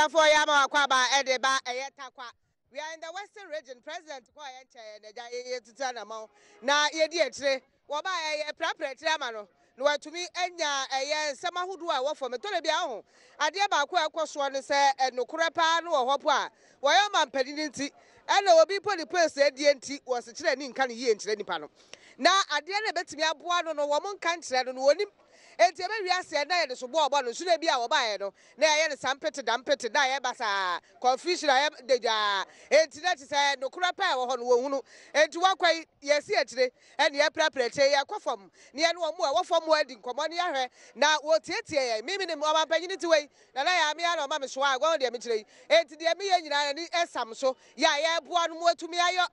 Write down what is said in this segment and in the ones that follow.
Abusuafoɔ yɛ ama wakɔ aba ɛde ba ɛyɛ Tarkwa. We are in the western region president kɔɔ yɛ nkyɛn na agya yɛ tutu anamɔn na yɛdi akyire. Wɔba a yɛ prapra akyire ama no na watumi anya ɛyɛ nsɛm ahodoɔ a ɛwɔ fam. Ɛtɔ da bi a woho adeɛ baako a ɛkɔ soɔ ne sɛ nokorɛ paa no wɔ hɔ po a wɔyɛ ɔmanpanin nti ɛna obi po ne post adie nti wɔsekyerɛ ani nka no yie nkyerɛ nipa no na adeɛ no a ɛbɛtumi aboa no no wɔn nka nkyerɛ no no wɔnim. Enti ɛbɛwie aseɛ na yɛde soboɔ rebɔ no nso na ebia wɔbaeɛ no na yɛayɛ no saa mpete da mpete na ayɛ basaa, confusion ayɛ dagyaa. Enti na kyerɛ sɛ nokorɛ paa a ɛwɔ hɔ no wɔnhunu. Enti wɔakɔ yi, yɛasi akyire ɛne yɛaprapra akyire, yɛrekɔ fam na yɛne wɔn a ɛwɔ fam hɔ adi nkɔmmɔ na yɛahwɛ na wɔtiatia yɛn. Me menim ɔmampanin te wei, Nana Yaa, me ara na ɔma me soa a, wahu deɛ mekyerɛ yi. Enti deɛ meyɛ nyinaa n'ani sam so, yɛ a yɛreboa no ma watumi ayɛ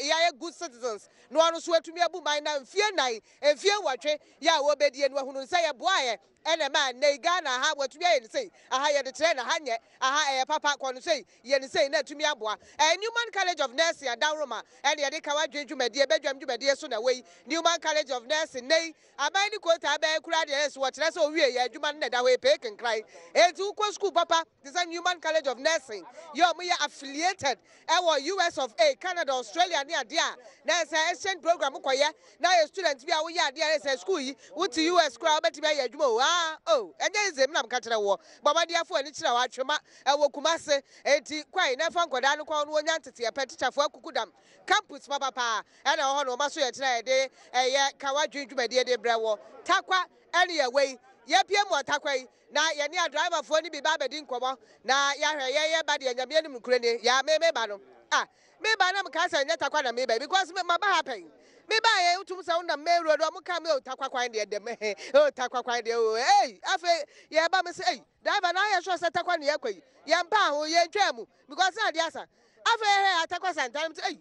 yɛayɛ good citizens na ɔno nso watumi abu man na mfie nnan Mfie nwɔtwe yɛ a wɔbɛdie no wahunu no sɛ yɛboaeɛ ɛna ɛmaa nnɛ yi Ghana ha watumi ayɛ no sei, aha yɛde kyerɛ no aha nyɛ, aha ɛyɛ papa kɔ no sei, yɛ no sei na atumi aboa. Ɛyɛ Newman College of Nursing Adaworoma ɛna yɛde ka wadwene dwumadie, badwam dwumadie so na ɛwɔ yi. Newman College of Nursing nnɛ yi aban ne quota abɛn koraa deɛ ɛsɛ wɔkyerɛ sɛ owie yɛ adwuma no na ɛda hɔ epee kenkran. Enti wokɔ sukuu papa te sɛ Newman College of Nursing yɛ wɔn yɛ affiliated ɛwɔ US of A, Canada, Australia ne adeɛ a na ɛsɛ exchange program kɔyɛ na ayɛ student bi a woyɛ adeɛ a ɛsɛ school yi wote US koraa wobɛtumi ayɛ adwuma o ah oh ɛnyɛ easy me na meka kyerɛ woɔ bɔ mmɔden afo ani kyerɛ hɔ atwema ɛwɔ Kumase enti kwae na ɛfa nkɔdaa no kɔ no wɔnya nteteɛ pɛ tikyafoɔ akuku dam campus papapaa ɛna ɛwɔ hɔ na wɔma so yɛ kyerɛ yɛde ɛyɛ ka wadwen dwumadie de brɛ wɔ Tarkwa ɛne yɛwɔ yi yɛpie mu wɔ Tarkwa yi Na yɛne adriverfoɔ no bi ba abɛdi nkɔmmɔ na yɛahwɛ yɛn yɛba deɛ Nyame anim nokorɛ nie yaa me meba no ah meba na mekaa sɛ nyɛ Tarkwa na meba yi because me maba ha pɛn mebaa yɛ wotum sɛ wonam main road ɔmo ka me oh Tarkwa kwan deɛ dɛm he oh Tarkwa kwan deɛ oh ei afei yɛba me sɛ ei driver na ayɛ sure sɛ Tarkwa na yɛkɔ yi yɛmpaa ho yɛntwaa mu because na adeɛ asa Afei hwɛ atakwasantan no sɛ, Ei,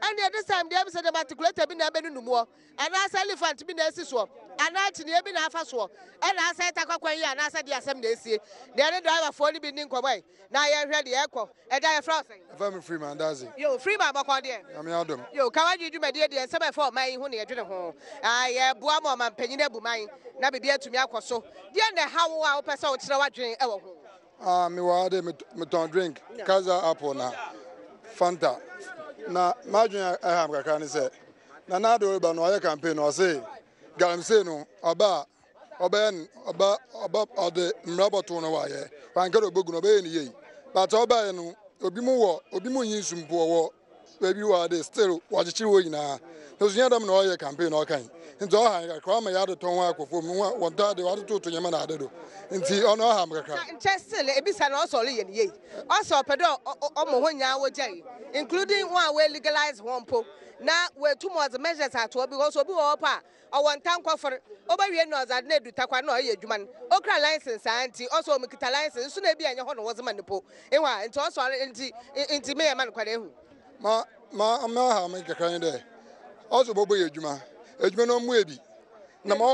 ɛnneɛ this time deɛ ɛmsɛ dɛm articulator bi na ɛbɛnunu muɔ, anaasɛ elephant bi na asi soɔ, anaa kyiniiɛ bi na afa soɔ, ɛna asɛe takwa kwan yi anaasɛ deɛ asɛm na ɛsie. Na yɛne driverfoɔ no bi nni nkɔmmɔ ɛ, na yɛnhwɛ deɛ ɛrekɔ. Agya, yɛfrɛ wo sɛn? Yɛfrɛ me Freeman Dadzie. Yo, Freeman, bɔkɔɔ deɛ? Nyame adom. Yo, ka w'adwene dwumadie deɛ, nsɛm a ɛfa ɔman yi ho na yɛdwene ho. Ah, yɛboa ma ɔmanpanyin abu man na biribi atumi akɔ so. Deɛn na ɛha wo a wopɛ sɛ wokyerɛ w'adwene wɔ ho? Ah, me wɔ ha de metɔn drink, Kaiser apple na Fanta. Na m'adwene ɛha me kakra ne sɛ, Nana Addo reba no ɔyɛ campaign no ɔse galamsey no ɔba a ɔbɛyɛ no ɔba ɔba ɔde mmara bɔto no wayɛ wanka dɛ ɔbɛgu no ɔbɛyɛ no yie but ɔbaeɛ no obi mu wɔ obi mu nyi nsu mpo ɔwɔ Baabi wɔ ha de still wɔakyekyere hɔ nyinaa. Nanso nyɛ dɛm na ɔyɛ campaign na ɔka yi. Nti ɔha yɛn kakra, ɔama yɛn adetɔn ho akɔ fam, ho wɔntɔ ade, wɔatototo nneɛma na ade do. Nti ɔno ɔha me kakra. Nkyɛ still ebisa no ɔsɛ ɔreyɛ no yie. Ɔsɛ ɔpɛ dɛ ɔma hɔn nyinaa wogyae including hɔn a woelegalize hɔn mpo na oetum ɔdze measures ato hɔ because obi wɔ hɔ po a Ɔwɔ ntankɔfor, obowie no na ɔdze adze no edu Tarkwa na ɔreyɛ edwuma no, okura license a ntsi ɔsɛ ɔwɔ mekita license nso na bi a nnyɛ hɔ na wɔdze ma no po, ehu a, ntsi ɔsɛ ɔre ntsi ntsi meyɛ ma no kwan ehu. Ma ma ma ɔhaw me kakra nye dɛ ɔsɛ ɔbɔbɔ yɛ edwuma, edwuma no ɔmmbue bi na ma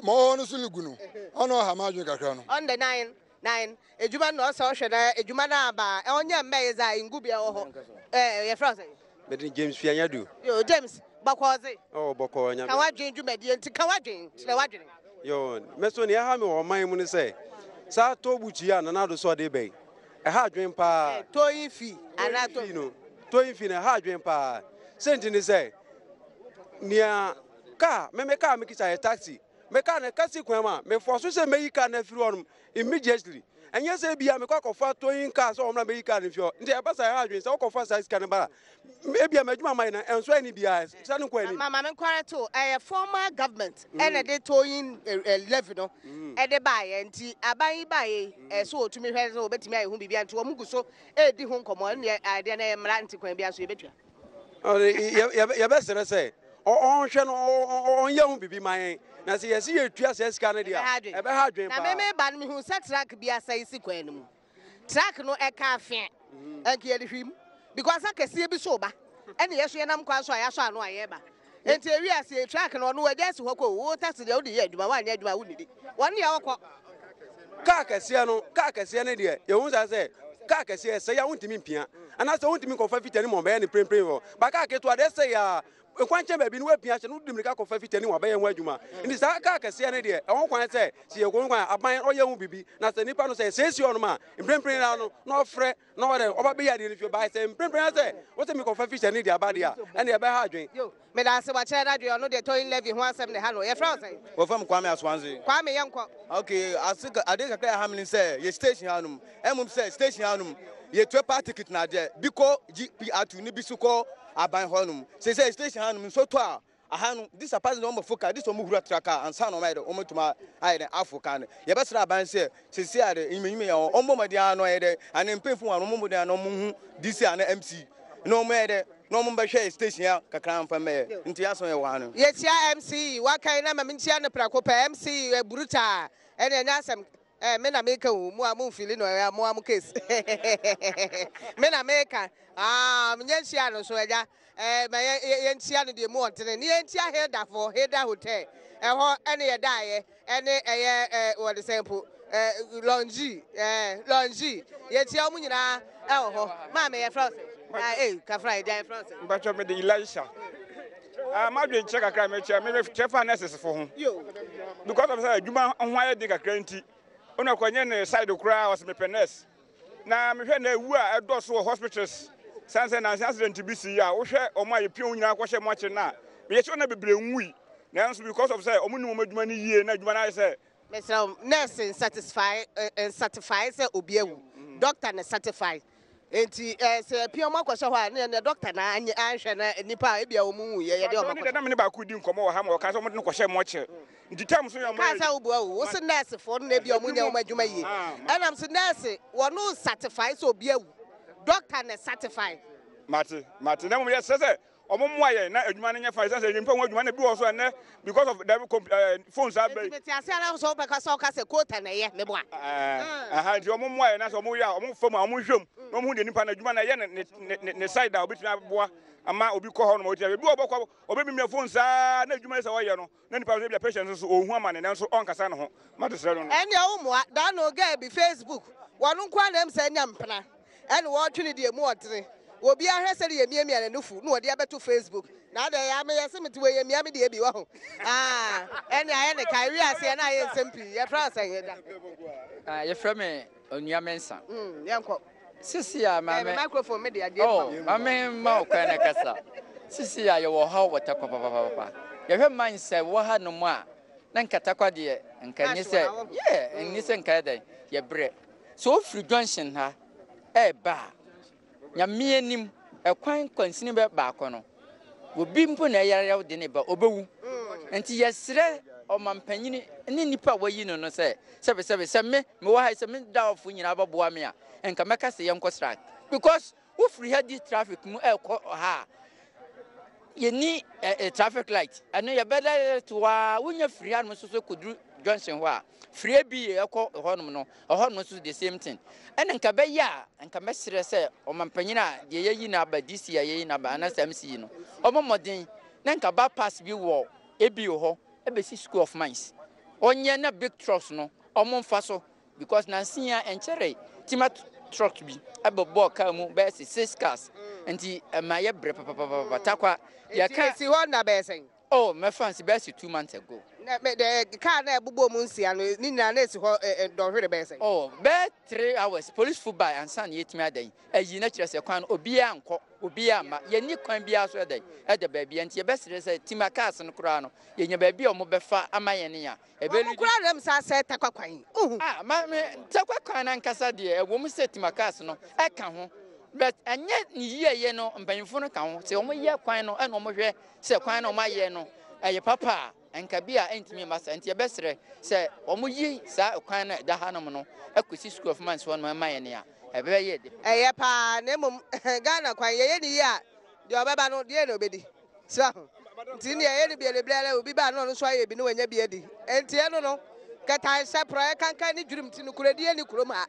ma ɔwɔ hɔ no so rugu no, ɔno ɔhaw m'adwen kakra no. On the nine nine edwuma no na ɔsɛ ɔhwɛ na edwuma no aba a ɔnyɛ mbɛyɛ dza ngu bia wɔ hɔ ɛɛ yɛfrɛ wo sɛn. Mede no James Fianyadu. Yo James bɔkɔɔ dze. Oh bɔkɔɔ nyame. Ka w'adwen dwumadie nti ka w'adwen kyerɛ w'adwene. Yo me so nea ɛha me wɔ ɔman mu ne sɛ saa toll booth yi a Nana Addo sɛ ɔde ba yi ɛha adwen paa. Towing fee anaa toll fee no towing fee no ɛha adwen paa sɛ nti ne sɛ nea kaa me me kaa me kita yɛ taxi Me car no ɛka si kwan mu a, me force sɛ mɛyi car no afiri hɔnom immediately. Ɛnyɛ sɛ ebia mekɔ akɔfa towing car sɛ wɔmmra mmɛyi car no mfi hɔ. Nti ɛba saa ɛha adwene sɛ wokɔfa saa sika no ba a, ebia m'adwuma mayɛ no ɛnsɔ ani biara, sika no nkɔ anim. Ma me nkɔrɛte wo, ɛyɛ former government ɛna ɛde towing levy no ɛde baeɛ, nti aban yi baeɛ yi ɛsɛ sɛ wɔtumi hwɛ sɛ wɔbɛtumi ayɛ ho biribi a, nti wɔn gu so ɛredi ho nkɔmmɔ, ɛnneɛ adeɛ no ɛyɛ mmara nti kwan biara so yɛbɛtua. Yɛbɛsrɛ sɛ ɔnhwɛ no ɔnyɛ ho biribi ma yɛn na sɛ yɛsi yɛtua saa sika no deɛ a ɛbɛha adwene paa. Na me meba no mehu sɛ truck bi asɛe si kwan no mu. Truck no ɛka afee nka yɛde hwim because akɛseɛ bi so ba ɛne yɛ so yɛnam kwan so a yɛasɔ ano a yɛba. Nti ewi ase truck no ɔno wagya asi hɔ kɔ wo taxi deɛ wode yɛ adwuma woanyɛ adwuma a wonnidi. Wɔn deɛ wɔkɔ. Kaa kɛseɛ no kaa kɛseɛ no deɛ yɛhu saa sɛ kaa kɛseɛ ɛsɛe a wontumi mpia anaasɛ wontumi nkɔfa fita no ma ɔbɛyɛ no prempren hɔ ba kaa ketewa deɛ ɛsɛe a. Nkwankyɛn baabi no woapia ahyɛ no wode mmirika akɔfa fitani wabɛyɛ ho adwuma. Nti saa kaa kɛseɛ no deɛ ɛho kwan sɛ sɛ yɛkɔ ho kwan a aban ɔyɛ ho biribi na sɛ nipa no sɛ ɛsiesie ɔnom a mprempren ara no na ɔfrɛ na ɔdɛ ɔba bɛyɛ adeɛ no fie bae sɛ mprempren ara sɛ wosɛ mekɔfa fitani de aba deɛ a ɛne ɛbɛha adwen. Yo, meda ase wakyerɛ n'adwene ɔno deɛ towing levy ho asɛm na ɛha no. Yɛfrɛ wo sɛn? Wɔfrɛ me Kwame Asoanze. Kwame yɛnkɔ. Okay, ase adeɛ kakra ɛha me ne sɛ yɛ station hanom ɛmom sɛ station hanom yɛtua pa ticket na adeɛ bi kɔ GPR2 ne bi so kɔ aban hɔ nom sɛ station hanom nsuo tɔ a aha no this apart na wɔn fo kaa this wɔn hura tra kaa ansa na wɔn ayɛ dɛ wɔn atuma ayɛ dɛ afo kaa no yɛbɛsrɛ aban sɛ sɛsɛ a dɛ enyimanyima yɛ wɔn bɔ mmɔden ano ayɛ dɛ ana mpanyinfo wɔn ano wɔn mmɔden ano wɔn hu DC ana MC na wɔn ayɛ dɛ na wɔn bɛhwɛ station ya kakra nfa mɛyɛ nti yasɔn yɛ wɔ ha no. Yɛkyia MC wakan na ma menkyia no prɛko pɛ MC brutaa ɛne ɛnyɛ asɛm Eh me na meka o, mo a mo nfili no ɛyɛ mo a mo case. Me na meka. Ah, menyɛ nhyia no so agya. Eh, ma yɛ yɛnhyia no deɛ mu ɔntene. Ne yɛnhyia Hilda fo, Hilda Hotel. Ɛhɔ ɛne yɛdaeɛ ɛne ɛyɛ eh wɔde sɛn po eh Longi, eh Longi. Yɛkyia wɔn nyinaa ɛwɔ hɔ. Maame yɛfrɛ wo sɛ? Ah, eh, kafra agya yɛfrɛ wo sɛ? Mpakyɛ mede Elisha. Ah, m'adwene kyerɛ kakra a mekyerɛ, me kyerɛ fa nurses fo ho. Because of sɛ adwuma ho ayɛ den kakra nti, ɔna kɔnyɛ ne side koraa ɔsɛ mepɛ nurse. Na mehwɛ na ewu a ɛdɔɔso wɔ hospitals, san sɛ nansa accident bi si a, wohwɛ wɔn a yɛpia wɔn nyinaa kɔhyɛ mo akyere no a, meyɛ sure na bebree nwui. Nanso because of sɛ wɔn nim wɔn adwuma no yie na adwuma no ayɛ sɛ Mesrɛ wo, nurse nsatisfy nsatify sɛ obi awu. Doctor na satisfy. Enti eh, sɛ yɛpia wɔn akɔhyɛ hɔ a, ne ɛnɛ doctor na anyɛ anhwɛ na nnipa a ebia wɔn nwu yɛ yɛde wɔn akɔhyɛ. Na me ne baako di nkɔmmɔ wɔ ha ma ɔka sɛ wɔde no kɔhyɛ mɔkyere. Nti tam so yɛ wɔn. Kaa sɛ wobua o, wo se nurse foɔ no na ebia wɔn nyɛ wɔn adwuma yie. Ɛnam so nurse wɔn nsatify sɛ obi awu. Doctor na satisfy. Mate, mate. Na mmom yɛsrɛ sɛ Ɔmo mmoa yɛn na adwuma no nyɛ fine ɛsiane sɛ nyimpa ho adwuma na bi wɔ so ɛnɛ because of the eh, phones abɛ yi. Nti mete ase ara sɛ wobɛka sɛ woka sɛ quota na ɛyɛ meboa. Aha nti ɔmo mmoa yɛn na sɛ ɔmo yɛ a ɔmo fa mu a ɔmo nhwɛ mu na ɔmo hu deɛ nipa no adwuma no ɛyɛ ne ne ne ne side a obetumi aboa ama obi kɔ hɔ nom obetumi ebi wɔ ɔbɛkɔ ɔbɛmimia phone saa na adwuma yɛ sɛ ɔyɛ no na nipa no ebi a patient nso ɔhu amane nanso ɔnkasa ne ho mate srɛ no no. Ɛndeɛ wo mmoa da no girl bi Facebook wɔno nkoa na ɛm sɛ anya mpena ɛna wɔtwe no deɛ mu ɔdene obiara hwɛ sɛdeɛ yɛmiamia ne nufu na wɔde abɛto Facebook na adɛn ya meyɛ se mete wei yɛmia me deɛ bi wahu ah ɛne ayɛ ne ka ewi aseɛ na ayɛ nsɛm pii yɛfrɛ wo sɛn yɛda. Ah, yɛfrɛ me Onua Mensah. Mm, yɛnkɔ. Sisi a maame. Eh, microphone me de adeɛ oh, maame ma wo kwan na kasa. Sisi a yɛwɔ haw wɔ Tarkwa papapapa. Yɛhwɛ man sɛ wɔ ha nom a na nka Tarkwa deɛ nka ni sɛ yeah, nni sɛ nka yɛ dɛn yɛbrɛ. Sɛ wofiri junction ha ɛɛba a, Nyame anim, ɛkwan kwansini bɛ baako no, obi mpo na ɛyare wode ne ba, ɔbɛwu. Nti yɛsrɛ ɔmampanyini ne nnipa a wɔayi no no sɛ, sɛbesɛbe, sɛ me, mewɔ ha yi, sɛ me dawfo nyinaa bɛboa me a, nka mɛka sɛ yɛnkɔ strike. Because wofiri ha di traffic mu ɛrekɔ ha a, yɛni eh, eh, traffic light. Ɛno yɛbɛda to a, wonya firi hanom nso so kɔduru junction hɔ a, firi abi ɛkɔ hɔnom no, Ɛhɔ nom nso the same thing. Ɛna nka ɛbɛyɛ a nka mɛsrɛ sɛ ɔmanpanyin a deɛ yɛyi no aba DC a yɛyi no aba anaasɛ MC no ɔmmɔ mmɔden na nka bypass bi wɔ ABO hɔ ɛbɛsi School of Mines ɔnyɛ na big trucks no ɔmo mfa so because nansi a ɛnkyɛrɛ tima truck bi ɛbɛbɔɔ kaa mu bɛyɛ sɛ six cars nti ɛma yɛ brɛ papapapa takwa yɛka. Esi hɔ nna bɛyɛ sɛn? Oh mɛfa nsi bɛyɛ sɛ 2 months ago. Na me de car na ɛbobɔ mu nsia no ne nyinaa na esi hɔ dɔnhwere bɛyɛ sɛn? Oh bɛyɛ 3 hours polisifo bae ansa na yɛatumi adan ayi na kyerɛ sɛ kwan no obiara nkɔ obiara mma yɛnni kwan biara so ɛdɛn ɛda baabiara nti yɛbɛsrɛ sɛ tima cars no koraa no yɛnya baabi a wɔbɛfa ama yɛn a ɛbɛ Wɔn koraa na ɛm sɛ asɛe takwa kwan yi wohu. Ah ma me takwa kwan no ankasa deɛ ɛwɔ mu sɛ tima cars no ɛka ho but ɛnyɛ ne yieyɛ no mpanyinfo no ka ho sɛ wɔyɛ kwan no ɛna wɔhwɛ sɛ kwan no wɔayɛ no ɛyɛ papa a, nka bi a ɛntumi mma saa. Nti yɛbɛsrɛ sɛ wɔyi saa kwan no a ɛda hanom no kɔsi School of Mines hɔ nom ma yɛn a, ɛbɛyɛ de. Ɛyɛ paa na mmom Ghana kwan yɛyɛ no yie a deɛ ɔbɛba no deɛn na ɔbɛdi? So aho? Nti nea ɛyɛ no bi ɛde brɛ obi ba a na ɔno nso ayɛ bi na wanya bi adi. Nti ɛno no kɛtae hyɛ porɔeɛ kankan ne dwirim nti nokorɛdie nni kurom ha.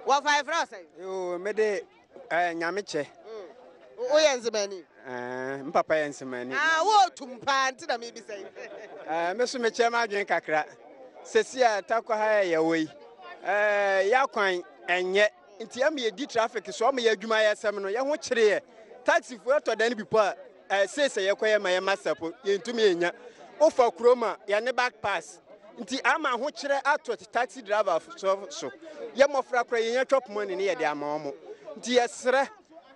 Wɔfa yɛfrɛ wo sɛn? Yoo mede Eh, Nyame kyɛ. Mm. Woyɛ nzemani? Eh, mpapa yɛ nzemani. Ah, wo tum paa nti na mebisa yi. Eh, me so mekyɛ m'adwene kakra. Sɛsi a takwa ha yɛ wɔ yi. Eh, yɛ akwan ɛnyɛ. Nti ama yɛdi traffic so ama yɛ adwuma yɛ sɛm no yɛ ho kyereɛ. Taxi fo ɛtɔ dan bi po a. Ɛsei sɛ yɛkɔyɛ ma yɛma sɛpo yɛntumi nnya. Wofa kurom a yɛne back pass nti ama ahokyerɛ ato taxi driver so so. Yɛ mmɔfra koraa yɛnya chop money ne yɛde ama wɔn. Nti yɛsrɛ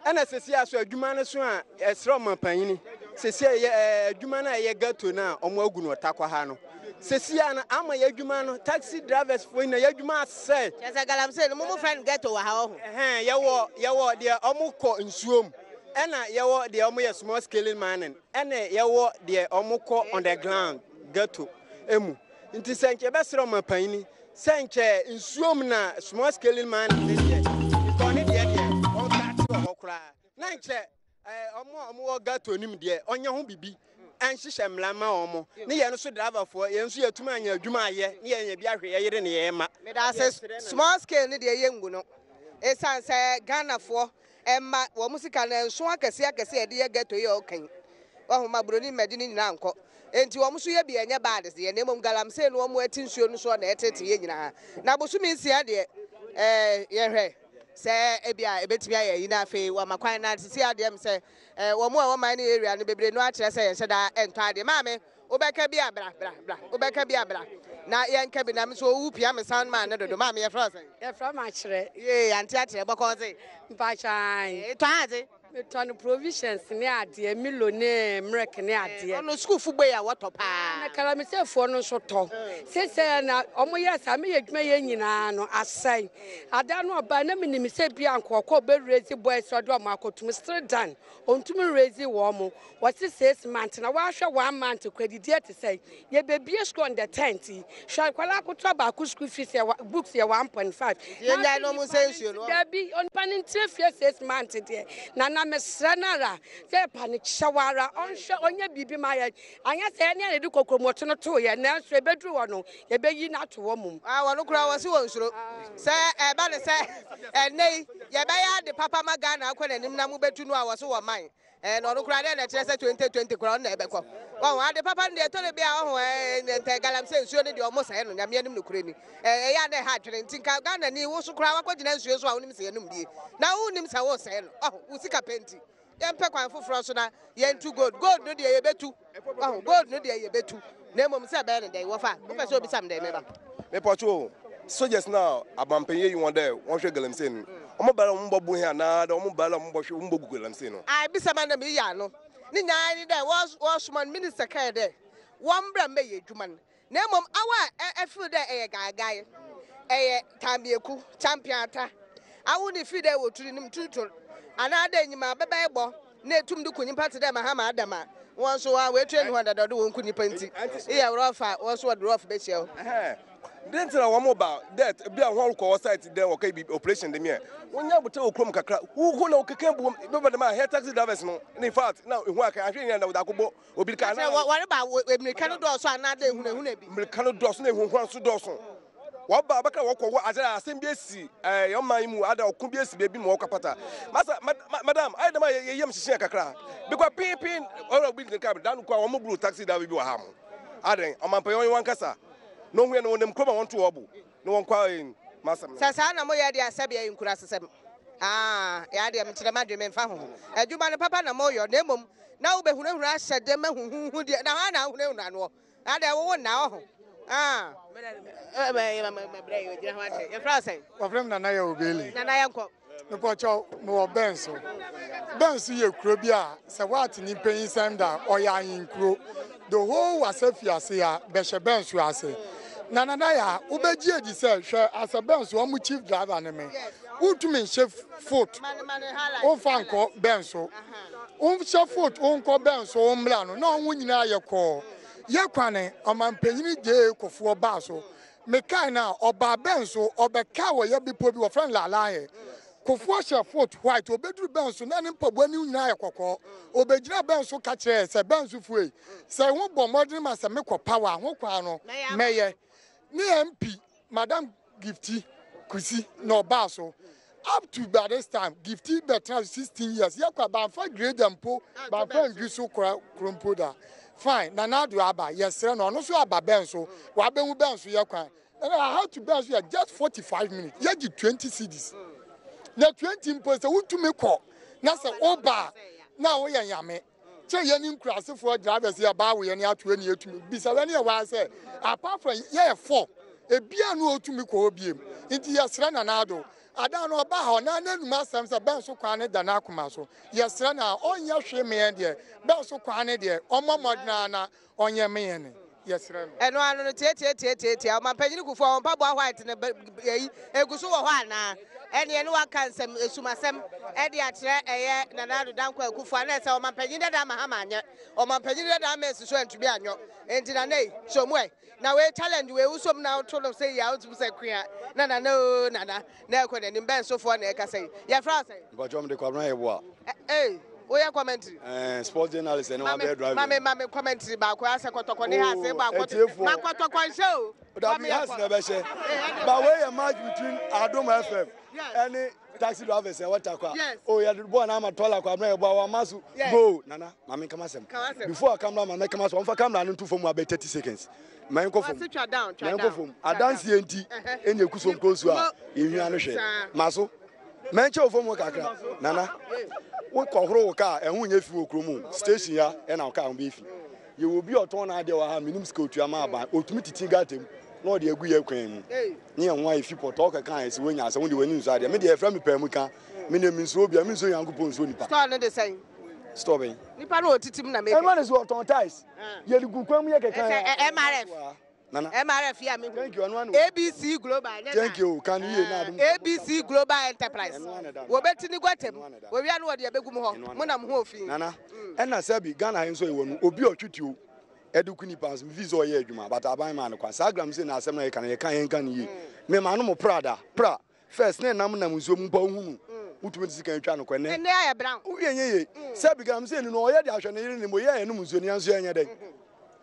ɛna sɛsi a so adwuma no so a yɛsrɛ ɔmampanyini sɛsi a yɛ adwuma no a ɛyɛ ghetto no a wɔn agu no ɔtakwa ha no sɛsi a no ama yɛ adwuma no taxi drivers foɔ nyina yɛ adwuma asɛe. Kyerɛ sɛ galamsey no mo mo frɛ no ghetto wɔ ha ɔho. Ɛhɛn yɛwɔ yɛwɔ deɛ wɔn kɔ nsuo mu. Ɛna yɛwɔ deɛ wɔn yɛ small scaling mining ɛna yɛwɔ deɛ wɔn kɔ on the ground ghetto emu nti sɛ nkyɛ yɛbɛsrɛ wɔn apanyini sɛ nkyɛ nsuom na small scaling mining ne deɛ because ne deɛ deɛ wɔn tax wɔ hɔ koraa na nkyɛ ɛɛ wɔn a wɔn wɔ ghetto nim deɛ ɔnyɛ ho bibi ɛnhyehyɛ mmara ma wɔn ne yɛn nso driverfoɔ yɛn nso yɛtumi anya adwuma ayɛ ne yɛn yɛ bi ahwɛ yɛ yere ne yɛn ma. Medase small scale ne deɛ yɛngu no ɛsiane sɛ Ghanafoɔ Ɛmma wɔn sika no nso akɛseɛ akɛseɛ a yɛde yɛ ghetto yi a ɔka yi. Wahu, ma buroni mmɛgye ne nyinaa nkɔ. Enti wɔn nso yɛ bi a ɛnyɛ bad deɛ, na mmom galamsey no wɔn ati nsuo no soɔ na ɛtete yɛn nyinaa. Na bosome nsia deɛ, ɛɛ, yɛhwɛ sɛ ebi a ɛbɛtumi ayɛ ayi na afei wɔama kwan. Na sisi adeɛ m sɛ, ɛɛ, wɔn a ɛwɔ mining area no bebree no akyerɛ sɛ yɛnhyɛ da ntɔ adeɛ. Maame, Wobɛka bi a bra, bra, bra. Wobɛka bi a bra. Na yɛnka bi na me nso owu pia me sound man no dodo. Maame yɛfrɛ wo sɛn? Yɛfrɛ me Akyerɛ. Yee, ante Akyerɛ, bɔkɔɔ dze? Mpakyɛ ae. Etɔ adze? Metɔ no provisions ne adeɛ, Milo ne milk ne adeɛ. Ɔno sukuufo bue a wɔtɔ paa. Na kalamisefoɔ no nso tɔ. Seesei na wɔyɛ saa, meyɛ adwuma yɛ nyinaa no asɛe. Ada no ɔbae na menim sɛ bi a nka ɔkɔ ɔbɛ raise boys ɔde wɔn akɔtum, still done, ɔntumi nraise wɔn. Wɔse 6 month na wahwɛ 1 month kɔ adidi ɛte sɛn? Yɛbɛbie school on the 10th yi. Hwɛ akwadaa akotoa baako school fees yɛ books yɛ 1.5. Nti yɛngyae na ɔmo nsɛ nsuo no. Dabi onipa no ntena fie 6 month deɛ. Nana mesrɛ no ara sɛ yɛpa no kyɛw ara ɔnhwɛ ɔnyɛ biribi ma yɛn. Anyɛ saa yɛne a yɛde kokromoti no too yɛn nanso ɛbɛduru hɔ no yɛbɛyi no ato hɔ mmom. Ah wɔn koraa wɔse wɔnsuro. Sɛ ɛba no sɛ ɛnnɛ yi yɛbɛyɛ ade papa ma Ghana akɔ n'anim na mobɛtu no a wɔse wɔman. Ɛɛ na ɔno koraa dɛn na ɛkyerɛ sɛ 2020 koraa ɔno na ɛbɛkɔ. Wahu ade papa no deɛ ɛtɔ da bi a ɔho ɛɛ ntɛ galamsey nsuo no deɛ ɔmo sɛe no Nyame anim nokorɛ ni. Ɛɛ ɛyɛ a na ɛha adwene nti nka Ghana ni wo so koraa wakɔgyina nsuo so a wonim sɛ yɛnom bie na wonnim sɛ wosɛe no ɔho wo sika pɛ nti. Yɛmpɛ kwan foforɔ so na yɛntu gold. Gold no deɛ yɛbɛtu. Wahu gold no deɛ yɛbɛtu na mmom sɛ ɛbɛyɛ no dɛn wɔfa wopɛ sɛ obisa me dɛn meba. Mepɔtɔ o, soldiers na abampanyin eyi wɔn dɛ wɔnhwɛ galamsey no, wɔn ba dɛ wɔn bɔ bu hɛn anaa dɛ wɔn ba dɛ wɔn bɔ hwɛ wɔn bɔ gu galamsey no. Ae bisa ma na meyi ano. Ne nyinaa nye dɛ wɔsoma no minister kae dɛ wɔmbra mbɛyɛ edwuma no na mbom awo a efeel dɛ ɛyɛ gaagae, ɛyɛ taamieku, champion ata, awo na efeel dɛ ewɔ tur no mu turtur anaa dɛ enyim abɛbɛn bɔ na etum de ku nyimpa tse dɛ Mahama Adam a, hɔn so a woetrain hɔn dada dɛ wonku nyimpa ntsi, eyɛ rough a, hɔn so wɔdze rough behyia wo. Dɛn ntsi na wɔn ba dɛ bi a hɔn rokɔ hɔ site dɛ wɔkɛyɛ biribi operation dɛm yɛ wonya abotar wɔ kurom kakra huhu na wɔkeka bu bɛba dɛm a hɛn taxi drivers no in fact na ehu aka ahwɛ nyina na wɔdze akɔbɔ obi ka na wɔreba mmirika no dɔɔso anaa dɛ ehunahuna bi. Mmirika no dɔɔso na ehunahuna nso dɔɔso. Wɔba bɛka wɔkɔ wɔ adze a asɛm bi esi ɛɛ ɔman yi mu ada ɔko bi esi beebi ma wɔkɔ apata. Masa madam ayɛ dɛm a yɛ yam hyehye yɛn kakra. Bikɔ pii pii ɔrɔ obi gyina kaa dan kɔ a wɔn buru taxi driver bi wɔ ha mo. Adɛn ɔmanpanyin ɔnye wɔn kasa na ohun yɛ no wɔnam kurom a wɔnto wɔn bo na wɔnkɔ ɛɛ masɛm no. Sɛ saa na moyɛ deɛ a sɛbi ɛyɛ nkurasesɛm. Aa yaa deɛ mekyerɛ m'adwene memfa ho. Adwuma no papa na moyɔ na mmom na wobɛhunahuna ahyɛ dɛm ahuhuhu deɛ na hwan na ahunahuna noɔ? Adɛn wo wo nna ɔho ah mɛbrɛ yi ogyina ho akyɛ yɛfrɛ wo sɛn? Wɔfrɛ me Nana Yaw Bailey. Nana yɛnkɔ. Mepɔkyɛw mewɔ Bɛnso. Bɛnso yɛ kuro bi a sɛ woate ne mpanyinsɛm da a ɔyɛ ahenkuro. The whole Wasa fiase a bɛhyɛ Bɛnso ase. Na Nana Yaw wobɛgye adi sɛ hwɛ asɛ Bɛnso wɔn chief driver ne me. Wontumi nhyɛ foot womfa nkɔ Bɛnso. Wonhyɛ foot wonkɔ bɛn so wommra no na ɔho nyinaa yɛ kɔɔ. Yɛ kwane ɔmanpanyini JA Kofoɔ baa so. Mekae no a ɔbaa bɛn so ɔbɛkaa wɔ yɛ bepɔ bi wɔfrɛ no Laalahe. Kofoɔ hyɛ foot white ɔbɛduru bɛn so na ne mpaboa no nyinaa yɛ kɔkɔɔ. Ɔbɛgyina bɛn so ka kyerɛɛ sɛ bɛn so foɔ ei sɛ ho bɔ mmɔdene ma sɛ mekɔ power a ho kwan no mɛyɛ. Ne MP Madam Gifty Kusi na ɔbaa so up to by this time Gifty bɛtena so 16 years yɛkɔ a banfa grader mpo banfa ndwi so kora koro mpo da fine Nana Addo aba yɛsrɛ no ɔno nso aba bɛn so wabɛhu bɛn so yɛ kwan ɛna aha to bɛn so yɛ just 45 minutes yɛgye 20 cedis na 20 mpo sɛ wotumi kɔ na sɛ woba a na woyɛ nyame. Kyɛ yɛne nkurasefoɔ drivers yɛ baa wo yɛne ato ɛne yɛtumi bisa yɛne yɛ waa sɛ apart from yɛyɛ fɔ ebia no ɔtumi kɔ hɔ biem nti yɛsrɛ Nana Addo adan no ɔba ha ɔna n'anum asɛm sɛ bɛn so kwan ne da n'akoma so yɛsrɛ na ɔnyɛ hwee meɛn deɛ bɛn so kwan ne deɛ ɔmmɔ mmɔden na ɔnyɛ me yɛn yɛsrɛ no. Ɛno ano no tiatiatiatiatia ɔmanpanyin Kufuor wɔn mpaboa white no ɛyi egu so wɔ hɔ anaa? Ɛneɛ ne waka nsɛm esumasɛm ɛde akyerɛ ɛyɛ Nana Addo Dankwa Akufo a na ɛsɛ ɔmanpanyin dada Mahama anyɛ ɔmanpanyin dada Mills nso antumi anyɔ enti Nana ei so mu ɛ na wei challenge wei wosom na woto no sɛ yi a wotumi sɛ kua na Nana oo Nana Na ɛkɔ n'anim bɛn sofoɔ na ɛkasa yi? Yɛfrɛ wo sɛn? Mpakyɛw mede Kwabena Yeboah. Ei, woyɛ commentary? Ɛɛ, sports journalist ɛne wabɛyɛ driver. Mame mame commentary baako asɛ kɔtɔkɔ ne has bɔ akɔtɔ. Ma kɔtɔkɔ nhyɛ o. Dabi has na ɛbɛhyɛ. Ba wei yɛ match between Adom FM ɛne taxi drivers ɛwɔ Tarkwa. Oh yɛde bɔɔl no ama Tɔla Kwabena Yeboah wama so goal. Nana maame nkama asɛm. Before camera man mɛkama so wɔmfa camera no nto fam abɛ 30 seconds. Ma yɛnkɔ fam. Ma yɛnkɔ fam. Adanseɛ nti ɛna ɛku so nkɔ nsuo a yɛhwia no hwɛ. Ma so. Mɛnkyɛ wo fam hɔ kakra. Nana, wokɔhoro wo kaa ɛho nyɛ fi wɔ kurom o. Station ya ɛna wo kaa ho bɛyɛ fi. Yɛwɔ obi a ɔtɔn n'adeɛ wɔ ha menim sika otua ma aban. Ɔtumi titi gata mu na ɔde agu yɛ kwan mu. Ne yɛn ho ayɛ fi pɔtɔɔ kɛkɛ a ɛsɛ wonya asɛm wode w'ani nsɔ adeɛ. Me deɛ yɛfrɛ me paa mu ka. Me deɛ mensuro obiara, mensuro Nyankopɔn nsuro nipa. Store no de sɛn? Store bɛn? Nipa no ɔtiti mu na meka. Ɛma ne so ɔtɔn tiles. Yɛde gu kwan mu yɛ kɛkɛ. Ɛsɛ MRF. Nana. MRF yɛ a mehu. Thank you. Ɛno ano. ABC Global. Nyɛ Thank you. Kan yie na adum. ABC Global Enterprise. Wɔbɛti ne guatam. Wɔwia no wɔde abɛgu mu hɔ. Mo na mo ho ofi. Nana. Ɛna sɛbi Ghana ha nso yɛwɔ no obi a ɔtwe tuo ɛde ku nipa nso mefi sɛ ɔyɛ adwuma but aban maa no kwan saa gram sɛ na asɛm na yɛka no yɛka yɛnka no yie mema no mo prada pra First na ɛnam nam nsuo mu mpo a wohu no wotumi de sika atwa no kɔ ɛnɛ Ɛnɛ ayɛ brown. Wowie nyɛ yie sɛ bi galamsey ni no ɔyɛ de ahwɛ ne yere ne mo yɛ ɛnom nsuo no yɛn nso yɛnyɛ dɛn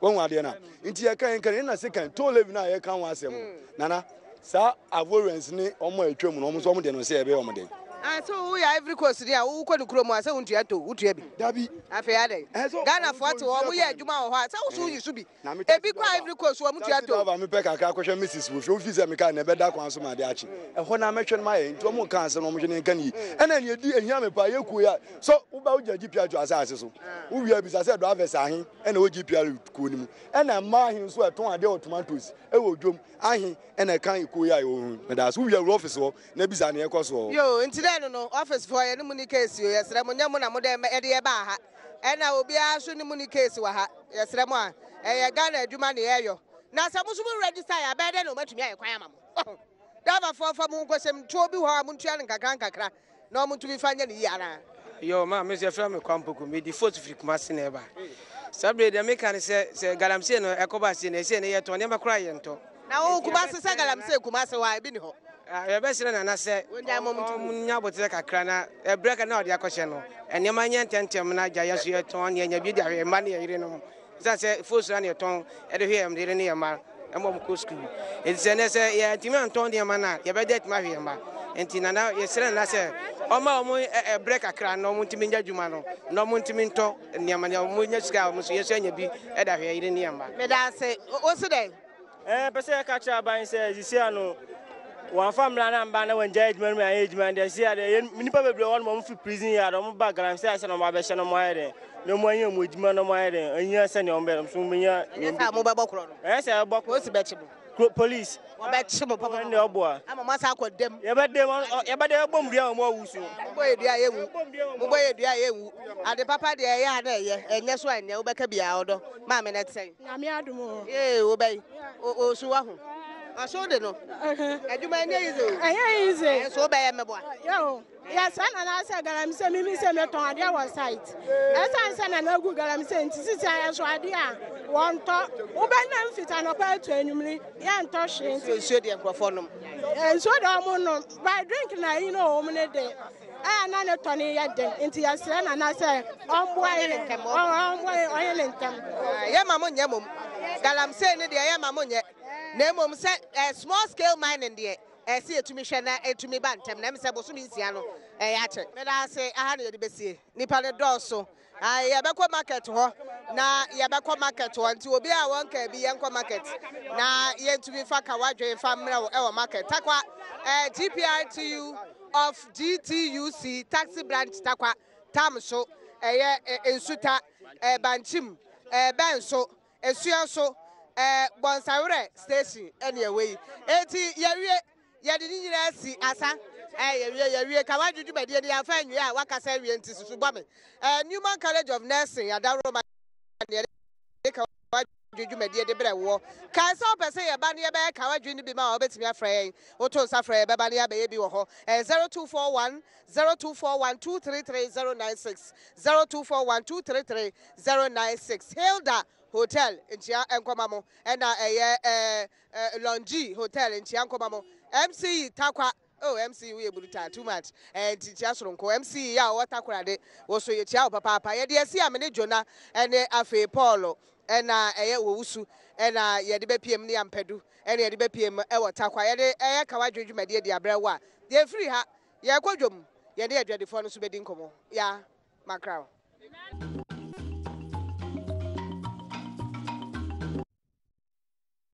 wahu adeɛ no a nti yɛka yɛnka no ɛna sekan toll levy no a yɛka ho asɛm no nana saa Ivorians ne wɔn a atwa mu no wɔn nso wɔn deɛ no sɛ yɛbɛyɛ wɔn dɛn. Ah sɛ wo yɛ Ivory Coast ni a wo kɔ ne kurom a sɛ wo ntua toll wo tua bi. Dabi. Afei adɛn Ghana foɔ te hɔ wɔn yɛ adwuma wɔ hɔ a sɛ wo so wo yi so bi. Ebi kɔ Ivory Coast wɔn tua toll. Taxi driver mepɛ kakra kɔhwɛ Mrs wɔ fie wofi sɛ me car na ɛbɛda kwan so ma ade akye ɛhɔ na mɛhwɛ no mayɛ nti wɔn nka asɛm na wɔn hwɛ ne nka ne yie ɛna nea edi ehia me paa yɛ kuo yi a so woba wogya GPR to asase so wowie abisa sɛ drivers ahe ɛna ɛwɔ GPR kuo no mu ɛna mmaa ahe nso ɛtɔn adeɛ wɔ tomatoes ɛwɔ dwom ahe ɛna ɛka kuo yi a yɛwɔ ho meda so wowie wura office hɔ na bisa nea ɛkɔ so wɔ hɔ. Yoo nti dɛ no no office foɔ yɛne mo ni case o yɛsrɛ mo nyɛ mo na mo dɛ ɛde yɛ baa ha ɛna obiara nso ne mo ni case wɔ ha. Yɛsrɛ mo a, ɛyɛ Ghana adwuma na yɛyɔ. Na sɛ mo nso mo register yɛ a, ɛbɛyɛ dɛn na wɔatumi ayɛ kwan ama mo? Driverfoɔ fa mo ho nkɔhyɛ mu. Tuo bi wɔ hɔ a montua no nkakra nkakra na wɔntumi mfa nyɛ no yie anaa? Yo, ma me nso yɛfrɛ me Kwampoku, medi Fort firi Kumasi na ɛba. Saa bere deɛ meka ne sɛ, sɛ galamsey no ɛkɔba sei no, ɛsei no yɛtɔn nneɛma koraa yɛntɔ. Na wo Kumasi sɛ galamsey Kumasi hɔ a, ebi ni hɔ? Yɛbɛsrɛ Nana sɛ ɔnya aboterɛ kakra na ɛberɛ ka na ɔde akɔhyɛ no, nneɛma nyɛ ntɛmntɛm na agya yɛn nso yɛtɔn ne yɛnya bi de ahwɛ yɛn mma ne yɛn yerenom. Ɛsiane sɛ fosua na yɛtɔn de hwɛ yɛn yere ne yɛn mma ma wɔn kɔ sukuu. Enti sɛ nnɛ sɛ yɛantumi antɔn nneɛma no a, yɛbɛda atumi ahwɛ yɛn mma. Enti Nana, yɛsrɛ Nana sɛ ɔmma wɔn ɛberɛ kakra na wɔntumi nyɛ adwuma no na wɔntumi ntɔ nneɛma na wɔnya sika a wɔn nso yɛn nso yɛanya bi de ahwɛ yɛn yere ne yɛn mma. Meda ase. Wo se dɛn? Ɛɛ, pɛ sɛ yɛka kyerɛ aban sɛ sisi ano wɔamfa mmara no amba na wɔngyae adwuma no mu anyɛ adwuma no deɛ sisi adeɛ yɛn nnipa bebree wɔ hɔ nom wɔn fi prison yard wɔn ba galamsey ayɛ sɛ na wɔn abɛhyɛ na wɔn ayɛ dɛn na wɔn anya wɔn adwuma na wɔn ayɛ dɛn anya sɛnea wɔn bɛ nso wɔn bɛnya. Ɛnyɛ sɛ mobɛbɔ korɔ no. Ɛnyɛ sɛ ɛbɔ korɔ. Polisi bɛkye mo. Kuro police. Wɔbɛkye mo papa. Wɔn deɛ ɔboa. Ama mo asa akɔ dɛm. Yɛbɛ dɛm yɛbɛ dɛm ɛbɔ mu dua wɔn awu so. Mobɔ yɛ dua yɛ nwu. Mobɔ yɛ dua yɛ nwu. Ade papa deɛ ɛyɛ a na ɛyɛ ɛnyɛ so a ɛnyɛ wobɛka biara ɔdɔ maame na ɛte sɛn. Nyame adom o. Yee wobɛyi osu waho. Ɔso de no. Adwuma ɛnyɛ easy o. Ɛnyɛ easy. Ɛnso wobɛyɛ mmɛboa. Yo. Yɛsrɛ Nana sɛ galamsey mimi sɛ metɔn adeɛ wɔ site. Ɛsiane sɛ Nana agu galamsey nti sisi a yɛso adeɛ a wɔntɔ. Wobɛnam fiti anɔpa atu anwummere yɛntɔ hwee nti. Nsuo deɛ nkurɔfoɔ nom. Nsuo deɛ wɔn nom. By drink na ayi no wɔn ne de. Ɛyɛ na ne tɔ no yɛ den nti yɛsrɛ Nana sɛ ɔmboa yɛn ɔmboa yɛn ɔnyɛ ne ntɛm. Yɛma mo nyɛ mom. Galamsey no deɛ yɛma mo nyɛ. Na mmom sɛ small scale mining deɛ ɛsɛ yɛtumi hwɛ na ɛtumi ba ntɛm na ɛm sɛ bosome nsia no ɛyɛ akyɛ. Meda ase, aha na yɛde bɛsie. Nnipa no dɔɔso. Ae, yɛbɛkɔ market hɔ na yɛbɛkɔ market hɔ nti obi a wɔnkaa bi yɛnkɔ market na yɛntumi fa ka wadwen fa mmerɛ wo ɛwɔ market. Takwa, eh, GPRTU of GTUC taxi branch Takwa. Tam so. ɛyɛ Nsuta, ɛɛ Bankyim, ɛɛ Bɛnso, Esuanso, ɛɛ Bɔnsawerɛ station ɛne ɛwɔ yi. Enti yɛwie, yɛde ne nyinaa si asa. Ɛɛ yɛwie, yɛwie. Kawadwo dwumadie no yɛamfa anwie a wakasa awie nti susu bɔ me. Ɛɛ Newman College of Nursing, Adaworoma ne yɛde Kawadwo dwumadie de brɛ woɔ. Kae sɛ wopɛ sɛ yɛba na yɛbɛyɛ Kawadwo no bi ma wo a wobɛtumi afrɛ yɛn. Woto nsa frɛ yɛn bɛba na yɛabɛyɛ bi wɔ hɔ. Ɛyɛ 0241 0241 233 096, 0241 233 096. Hilda Hotel nkyia nkɔma mo, ɛna ɛyɛ ɛɛ Longi Hotel nkyia nkɔma mo. MCE Tarkwa, oh MCE woyɛ brutal too much, ɛɛ nti nkyia soronko. MCE a ɔwɔ Takoradi, wo so yɛkyia wo papaapa. Yɛde asi a me ne Jonah ɛne afei Paul ɛna ɛyɛ Owusu ɛna yɛde bɛpiem ne Ampadu ɛna yɛde bɛpiem ɛwɔ Tarkwa. Yɛde ɛyɛ Kawadwo dwumadie de abrɛ wo a, yɛmfiri ha, yɛrekɔ dwom, yɛne adwadifoɔ no nso bɛdi nkɔmmɔ. Ya, makra wo.